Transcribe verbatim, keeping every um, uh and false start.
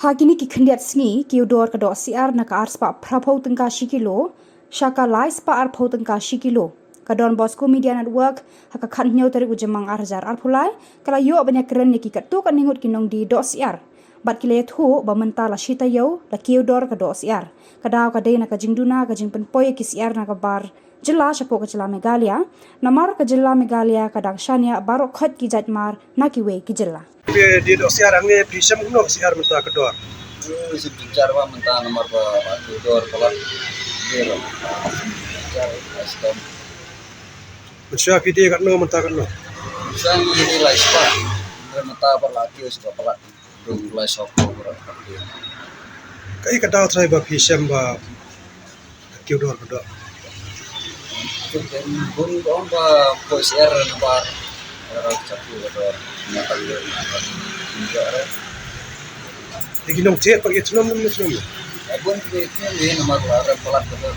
Ha kine ki khyndiat sngi, kiew dor ka doh syiar na ka arspah phraphew tyngka shi kilo sha ka laispah arphew tyngka shi kilo. Ka Don Bosco Media Network, ha ka khathynñiew tarik u Jymmang ar hajar arphew lai, ka la ïoh ban ïakren ïa ki katto katne ngut ki nongdie doh syiar. Bad ki la ïathuh ba mynta la shi taïew la kiew dor ka doh syiar. Ka daw ka dei na ka jingduna ka jingpynpoi ïa ki syiar na ka bar jylla shapoh ka jylla Meghalaya. Namar ka jylla Meghalaya ka dang shaniah baroh khoit ki jait mar na kiwei ki jylla. Phi die doh syiar hangne, phi shem kumno ka syiar mynta ka dor? Eh, shem jynjar ba mynta namar ba la kiew dor palat. Die doh. Shem jynjar, custom. Mynshuwa phi die katno mynta katno? Mynshuwa ngi die lai spah. Mynta ba la kiew spah palat. Dum lai spah palat. Kaei ka daw trai ba phi shem ba kiew dor ka doh? Bun ko ba poi syiar na bar. Ora chapu ka dor. Nya ka dor. Nya ka dor. Ki nongthied pat ki thnum ne thnum? Bun ki thnum ne namar la rem palat ka dor.